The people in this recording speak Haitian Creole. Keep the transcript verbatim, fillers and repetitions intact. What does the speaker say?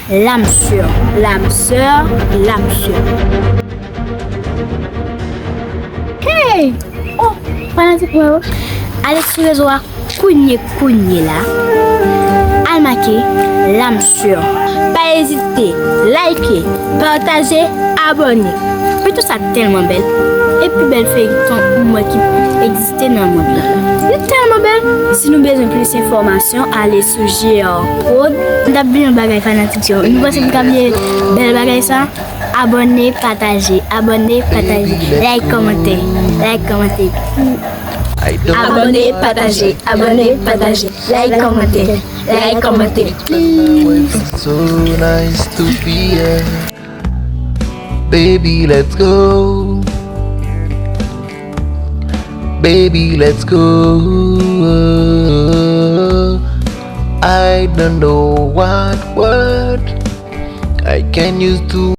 Lamsè, lamsè, lamsè. Hey! Oh, fanatik mwen yo. Ale sou rezo a kounye kounye la. Al make lamsè. Pa ezite, like, pataje, abòne. Feyton sa tèlman bèl. E pi bèl feyton ou mwen ki egziste nan mond lan. Li tèlman bèl. Si nou bezwen plis enfòmasyon, ale sou G R Prod. M t ap di yon bagay fanatik yo. Nou panse m t ap bliye bèl bagay sa? Abòne, pataje, abòne, pataje, like, kòmante, like, kòmante. Abòne, pataje, abòne, pataje, like, kòmante, like, kòmante. So nice to be here. Baby, let's go. Baby, let's go. I don't know what word I can use to